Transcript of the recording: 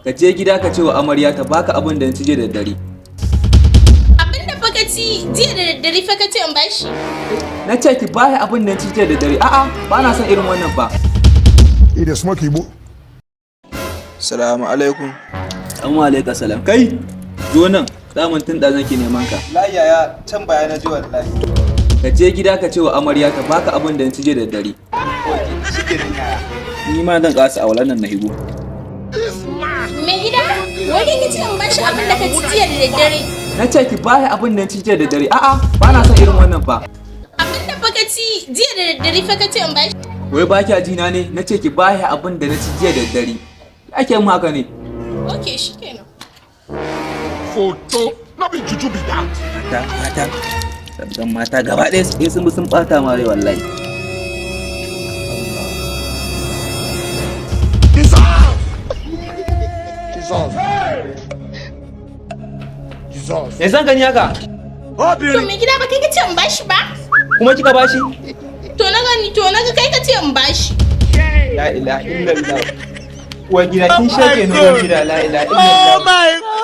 Ka je gida ka ce wa amarya ta baka abin da na ci jiya da daddare. Abin da fa ka ci jiya da daddare fa ka ce in bashi. Na ce ki bashi abin da na ci jiya da daddare. A'a, ba na son irin wannan fa. He dey smoke igbo. Salamu alaikum. Amma alaika salam. Kai, zo nan. Daman tun da nake neman ka. Wallahi yaya, can baya na ji wallahi. Ka je gida ka ce wa amarya ta baka abin da na ci jiya da daddare. Shikenan yaya. Ni ma zan kasa aulan nan na higo. Mai gida, wai kai ka ce in bashi abin da ka ci jiya da daddare. Na ce ki bashi abin da na ci jiya da daddare. A'a, ba na son irin wannan fa. Abin da fa ka ci jiya da daddare fa ka ce in bashi. Wai ba kya ji na ne? Na ce ki bashi abin da na ci jiya da daddare. Ake mu haka ne. Okay, shikenan. Photo. No be juju be that. Mata, mata. Sabgan mata gaba ɗaya sai sun bi sun ɓata ma rai wallahi. Jesus. Jesus. Jesus. Me zan gani haka? To mai gida, ba kai ka ce in bashi ba? Kuma kika bashi? To na gani, to na ga kai ka ce in bashi. La ilaha illallah. Uwar gida, kin shege ne uwar gida, la ilaha illallah.